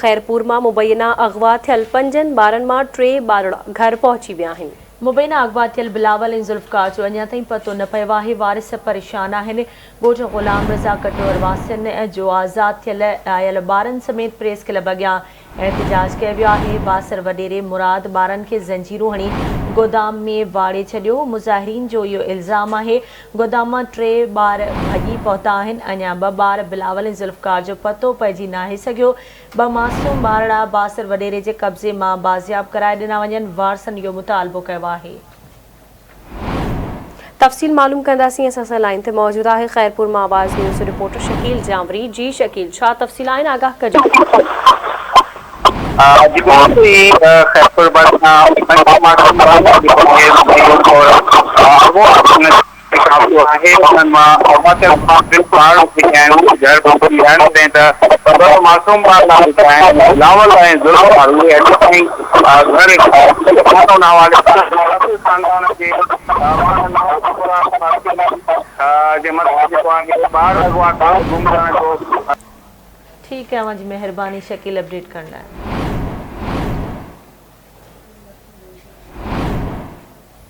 خيرپور مان مبينا اغوا ٿيل پنجن ٻارن مان ٽي ٻارڙا گهر پهچي ويا آهن. مبينا اغوا ٿيل بلاول ۽ ذوالفقار جو اڃا تائين پتو نه پيو آهي، وارث پريشان آهن. ڳوٺ غلام رضا ڪٽوهر واسين جو آزاد ٿيل آيل ٻارن سميت پريس ڪلب اڳيان احتجاج ڪيو ويو آهي، بااثر وڏيري مراد ٻارن کي زنجيرون هڻي گودام ۾ واڙي ڇڏيو هو، مظاهرين جو اهو الزام آهي گودام مان ٽي ٻار ڀڄي پهتا آهن، اڃا ٻه ٻار بلاول ۽ ذوالفقار جو پتو پئجي ناهي سگهيو، ٻه معصوم ٻارڙا بااثر وڏيري جي قبضي مان بازياب ڪرائي ڏنا وڃن، وارثن اهو مطالبو ڪيو آهي. تفصيل معلوم ڪنداسين اسان سان لائين تي موجود آهي خيرپور مان آواز نيوز جو رپورٽر شڪيل جانوري جي شڪيل ڇا تفصيل آهن آگاهه ڪجو. جي بلڪل هي خيرپور ڀرسان قافلو آهي انهن مان اغوا ٿيل ٽن ٻارڙا جيڪي آهن اهي گهر پهچي ويا آهن جڏهن ته ٻه معصوم ٻارڙا جيڪي آهن بلاول ۽ ذوالفقار اهي اڄ تائين گهر ڪونه ان حوالي سان رسول خاندان جي ماڻهن جي مٿان جيڪو آهي ٻار اغوا ڪري گم ڪرڻ جو ٺيڪ آهي اوهان جي مهرباني شڪيل اپڊيٽ ڪرڻ لاء.